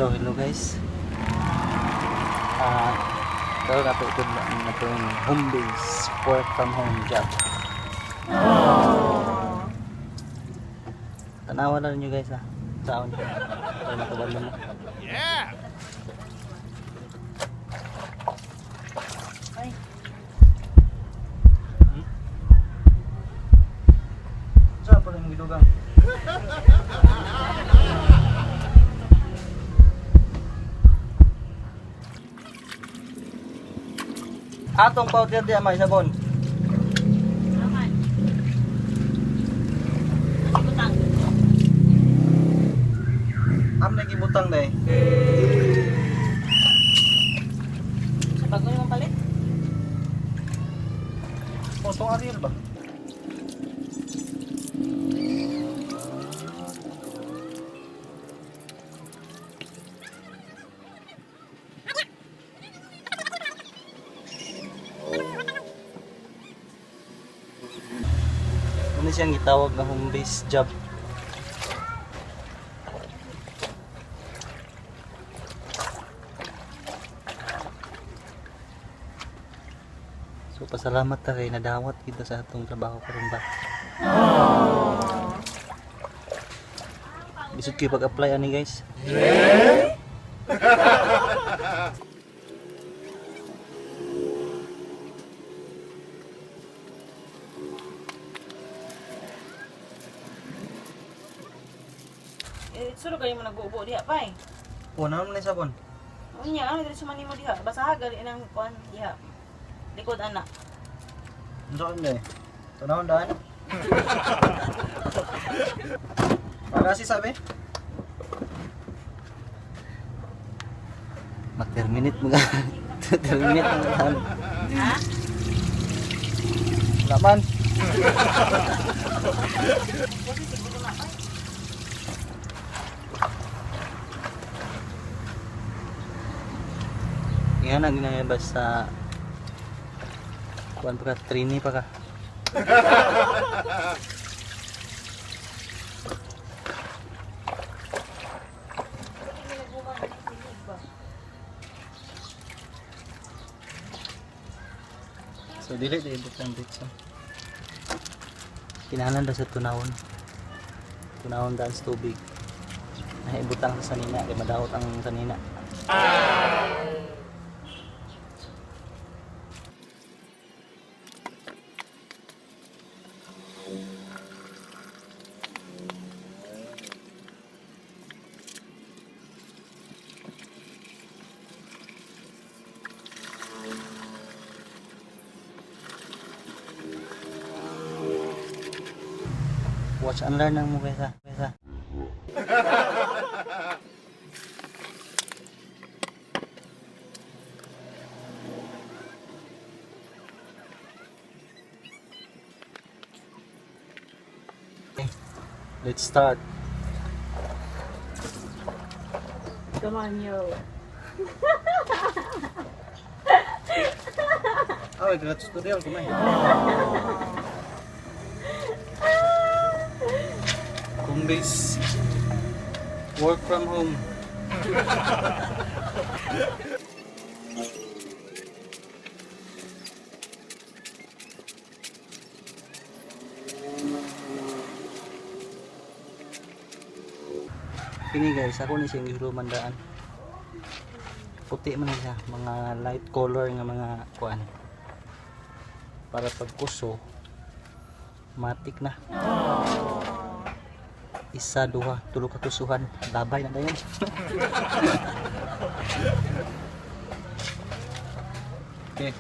So, hello guys. Karon ato itudlo ang atong home base work from home job. Tanawa na ninyo, guys, ah. Saon. Para makabalo mo. Yeah! Ay, Saan pala yung gidugang? Atong powder di may sabon. aman. Ang butang. Am na gibutang day. Sa bago naman palit. O tong Ariel ba? Ano siyang gitawag na home base job? So pasalamat ta kay nadawat kita sa atong trabaho karon ba. Bisod kayo pag-apply ani, guys. Eh, suro kayo mo nag-uubo diha pa eh. O naman na sabon. Unya, ano diri sa mo diha? Basaha gali nang kuan diha. Likod ana. Unsa kan day? Tanawon daan. Para si sabi? Ma-terminate mo ka. Terminate mo ka. Ha? Wala man. Kasi siguro na pa. Yan ang ginagabas sa kuan pa ka, trainee pa ka. So dili di ibutang dito. Kinahanglan ba sa tunawon? Tunawon daan sa tubig. Na ibutang sa sanina kay madaot ang sanina. Watch and learn ang mo kaysa. Kaysa. Okay, let's start. Come on, yo. Oh, ito tutorial ko may. Home base. Work from home. Kini guys, ako ni siyang gihuluman daan. Puti man na siya, mga light color nga mga kuan para pagkuso matik na, isa, duha, tulo ka kusuhan, labay na dayon. Okay,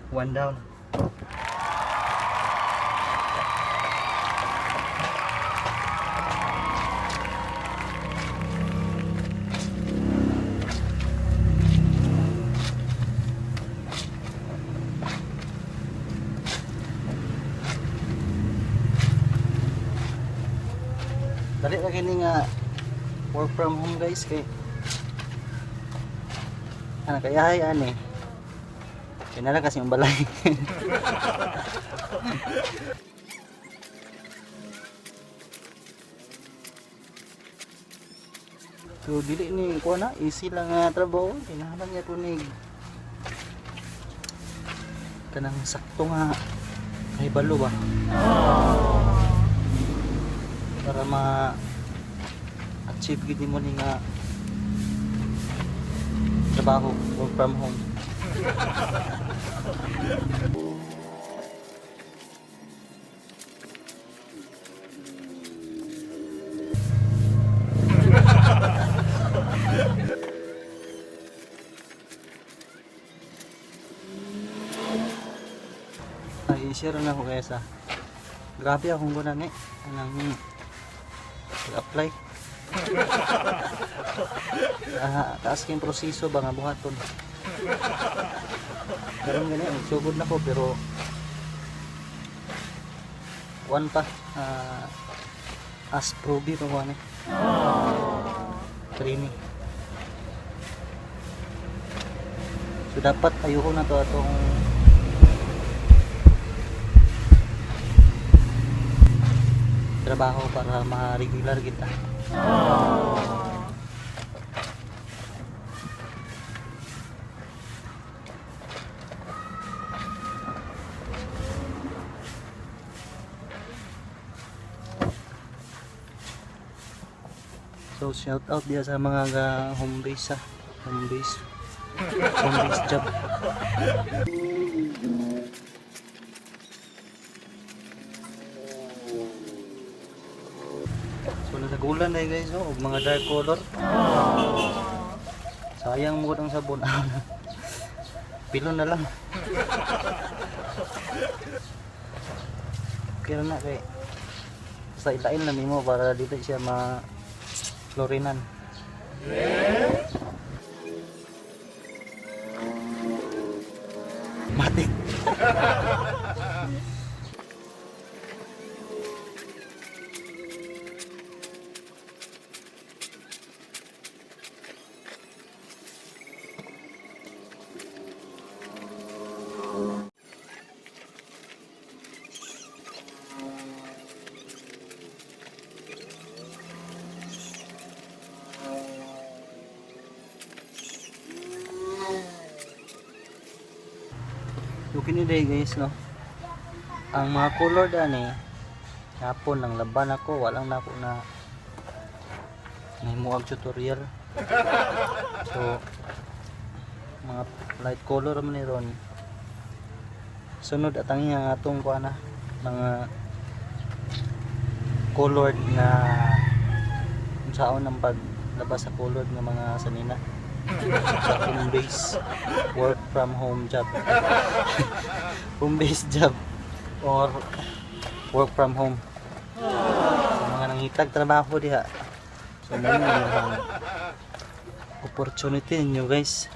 one down. Dali ra kini nga work from home, guys, kay ana kay ay ani kay nala kasi yung balay. So dili ni kuha na, easy lang nga trabaho, kinahanglan niya kunig kanang sakto nga kahibalo ba para ma achieve gid nimo ni nga trabaho, work from home. Ay, i-share na ako kaya sa grabe akong gunan eh anang apply. Ah, taas kayong proseso ba nga buhaton. Karon gani sugod na ko pero kuan pa, as probi pa kuan eh. Training. So dapat ayoko na to atong trabaho para ma-regular kita. So shout out diya sa mga ga home base, home base. Home base job. So nasagulan na guys, oh, og mga dark color. Sayang mo ang sabon. Pilo na lang. Kira na kay sa ilain na nimo para dito siya ma klorinan. Matik. So kini day guys no. Ang mga color dani hapon nang laban ako, walang nako na nahimuag tutorial. So mga light color man ni ron. Sunod atang nga atong kuan na mga colored na unsaon ang paglabas sa colored nga mga sanina sa home base work from home job, home base job or work from home sa mga nangitag trabaho diha. So mo na ang opportunity ninyo guys.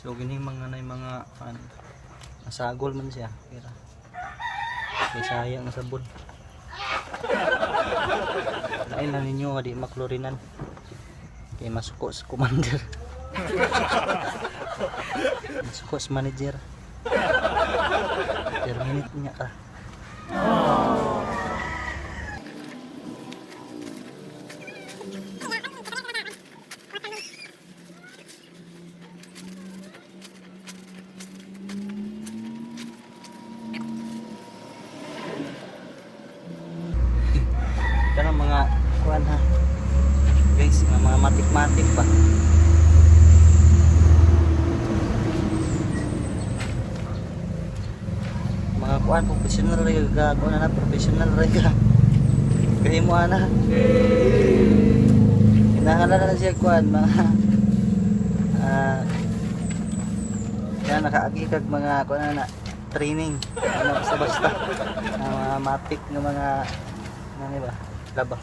So gini mga na mga ano, masagol man siya kira. Kay sayang ang sabon. Lain lang ninyo nga di maklorinan. Kay masuko sa commander. Masuko sa manager. Terminate niya ka. Kanang mga kuan ha. Guys, nga mga matik-matik ba. Mga kuan professional ra ka, kuan na professional ra ka. Kay mo ana. Kinahanglan na siya kuan mga kaya nakaagi kag mga kuan na training. Ano basta basta nga mga matik nga mga ano ba? Laba.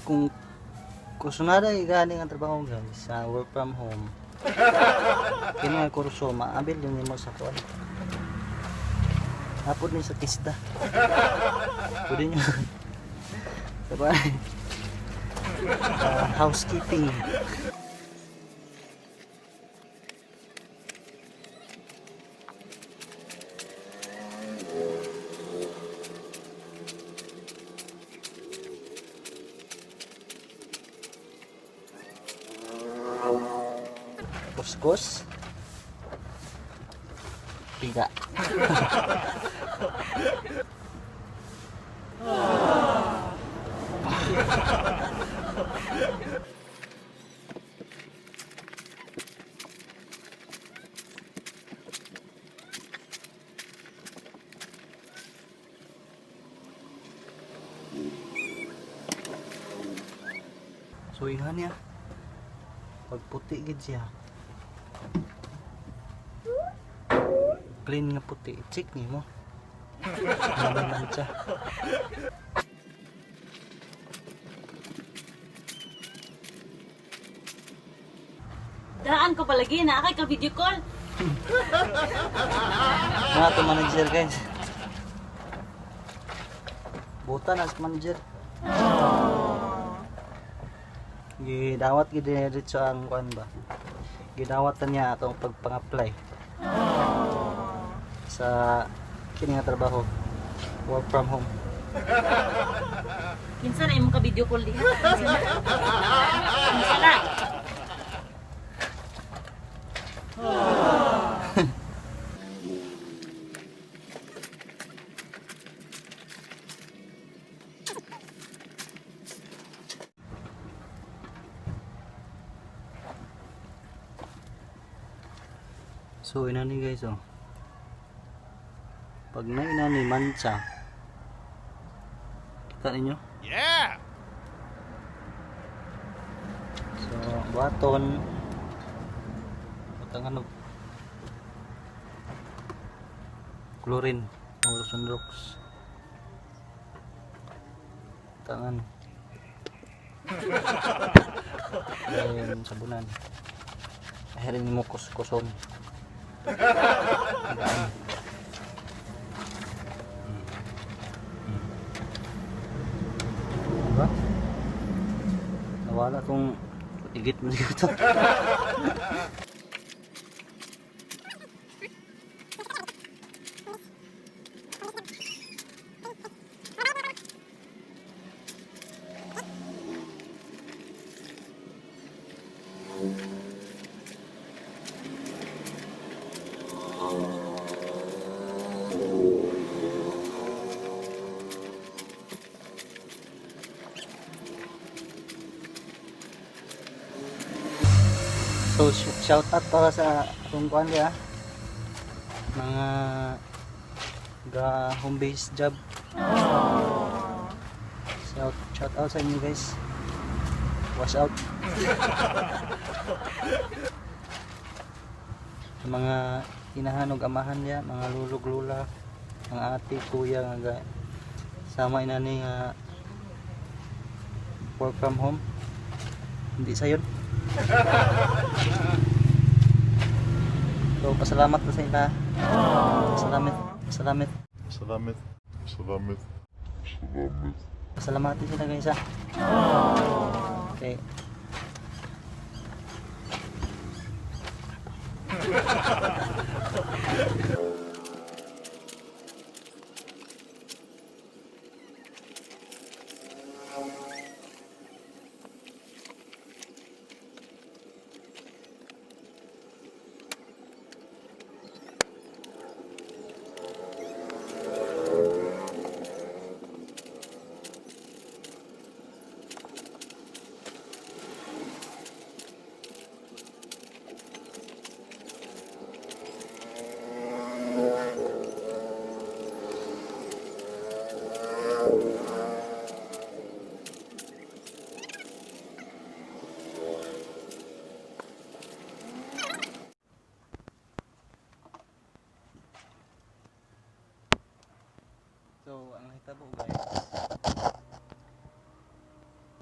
Kung Kursunada gani nga trabaho, guys, sa work from home. Kini nga kurso maabil din nimo sa kuan. Hapon ni sa TISDA. Pwede nyo. Diba? Housekeeping. Kuskos. Piga. So ingan niya. Pagputi gid siya. Clean nga puti. Check nimo. Ano siya. Daan ko palagi na kay ka video call. Mga to manager, guys. Buta na sa manager. Gidawat gid diretso ang kuan ba. Gidawat na niya atong pagpang-apply sa kini nga trabaho. Work from home. Kinsa na imong ka video call diha? Kinsa na? Kinsa na? So inani, guys, oh. Pag na inani mancha. Kita ninyo? Yeah! So buhaton butangan og chlorine o sunrocks. Tangan. Then sabunan. Ahirin mo kuskuson. Gaan. Diba? Nawala tong igit mo dito. So shout out para sa atong kuan diha. Mga ga home based job. Shout out sa inyo, guys. Wash out. Sa mga inahan ug amahan diha, mga lulog lula, mga ate, kuya nga sama inani nga work from home. Hindi sayon. So, pasalamat na sa ila. Salamat, salamat. Salamat. Salamat. Salamat. Pasalamatin sila, guys, ah. Okay.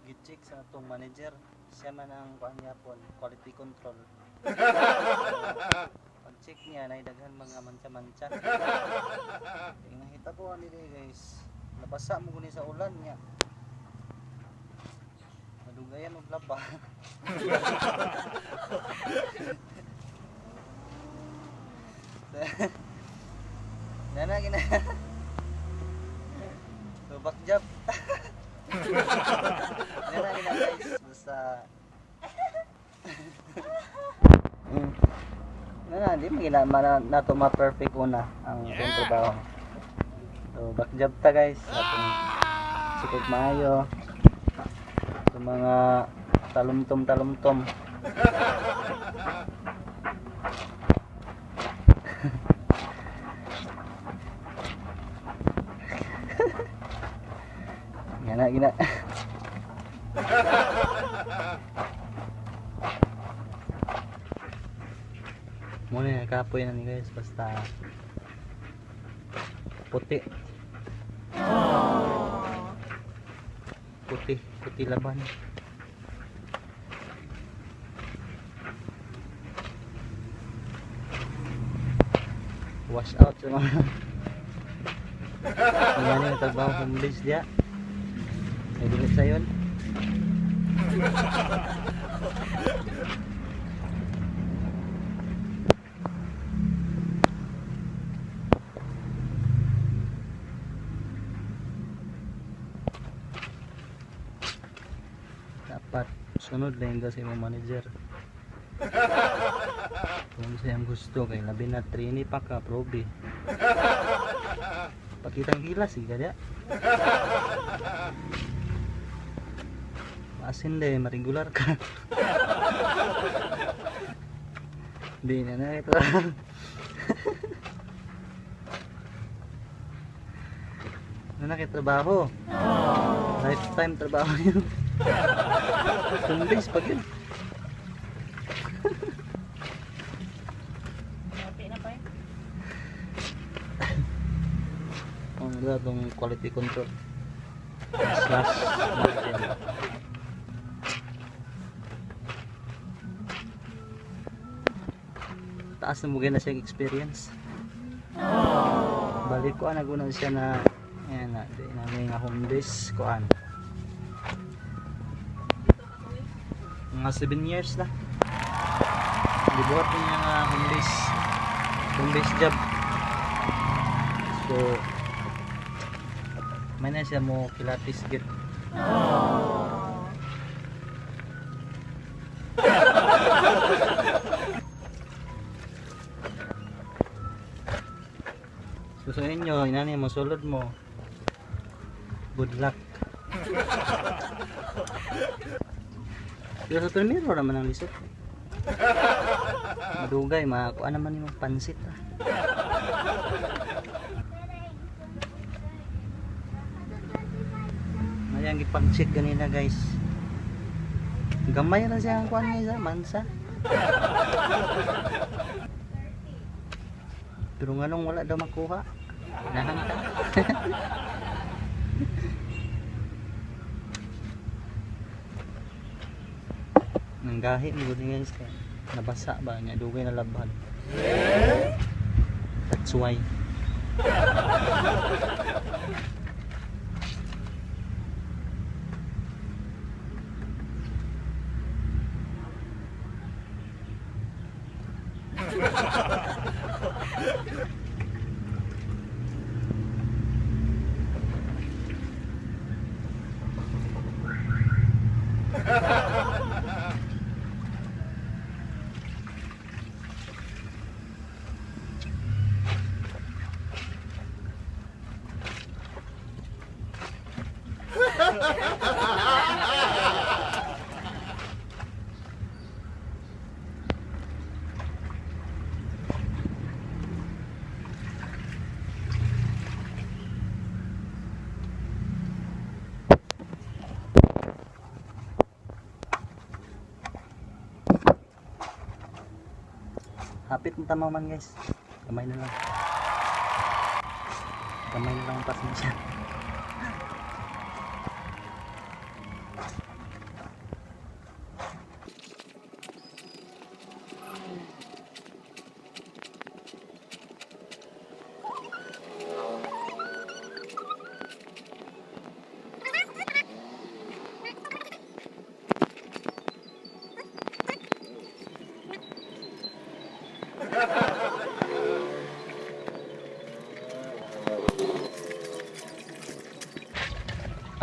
Gi-check sa atong manager. Siya man ang kuan yapon, quality control. Pag check niya, nay daghan mga mancha-mancha. Kaya nahita ko ani diri, guys. Nabasa mo guni sa ulan niya. Madugayan og laba. Nana gina. So back job. Nana gina, guys, basta. Nana, di man gina nato ma-perfect una ang atong trabaho. So back job ta, guys. Atong sikog maayo. Sa mga talumtom-talumtom. Gana gina. Muna yung kapoy na ni, guys, basta puti. Puti, puti laban. Wash out sa mga Nga ni trabaho home base diya. Ay dili sayon. Dapat sunod lang ka sa imong manager. Kung sa iyang gusto kay labi na trainee pa ka probe. Pakitang gilas sige ka diya. Maasin de, maregular ka. Di na na ito. Ano na trabaho? Lifetime trabaho yun. Tumbis pag yun. Mati na pa eh. Ang oh, itong quality control. Slash margin. Taas na mugay na siyang experience. Balik ko naguna siya na ayan na, di namin nga home base kuan. Mga 7 years na. Gibuhat niya nga home base job. So may na siya mo kilatis git. So sa inyo, inani mo sulod mo. Good luck. Pero sa primero naman ang lisod. Madugay, makakuha naman yung pansit ah. Ayan, gipang-check ganina, guys. Gamay ra siya ang kuan, guys, ah, mansa. Pero nganong wala daw makuha? Nahanta. Nanggahi mo gud, guys, kay nabasa ba niya dugay na labhan. That's why. Hapit na tama man, guys. Kamay na lang. Kamay na lang ang pasensya.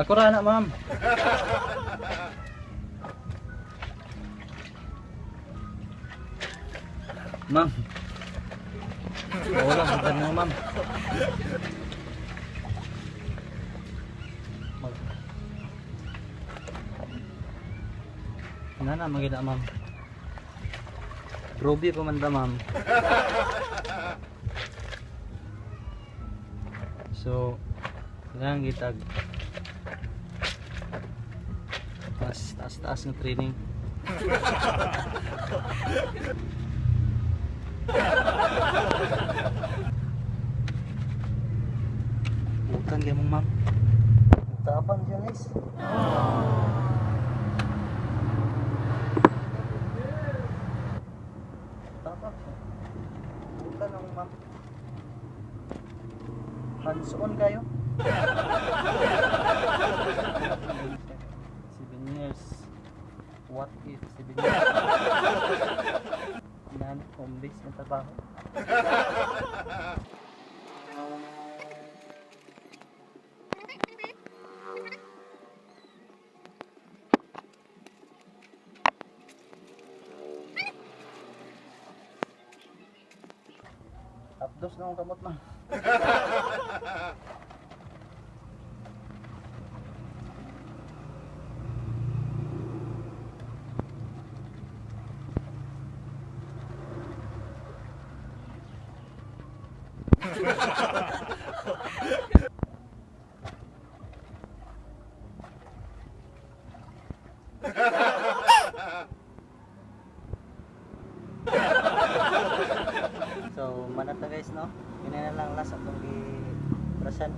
Ako ra na, ma'am. Ma'am. Wala, magdan mo, ma'am. Mag. Nana, magida, ma'am. Grobe pa man ta, ma'am. So, kailangan gitag taas taas taas ng training. Utan kay mong ma'am. Tabang siya, guys. Tabang siya. Utan ang ma'am. Hands on kayo. 7 years. What if 7 years? Yan, home base ng trabaho. Tapdos na akong kamot, ma. So, manat na guys, no? Yun na lang last atong i-present.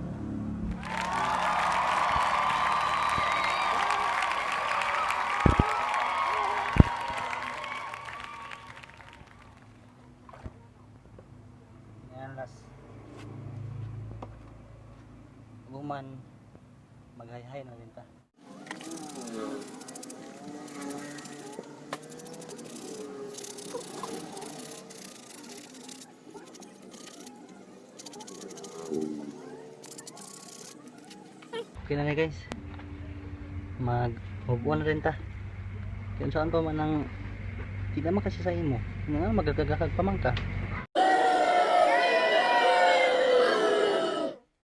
Yan last. Guman, maghay-hay na din ta. Okay na ni guys. Mag-hubuan na rin ta. Kaya saan pa man ang di naman kasi sa imo. Nga magagagakag pa man ka.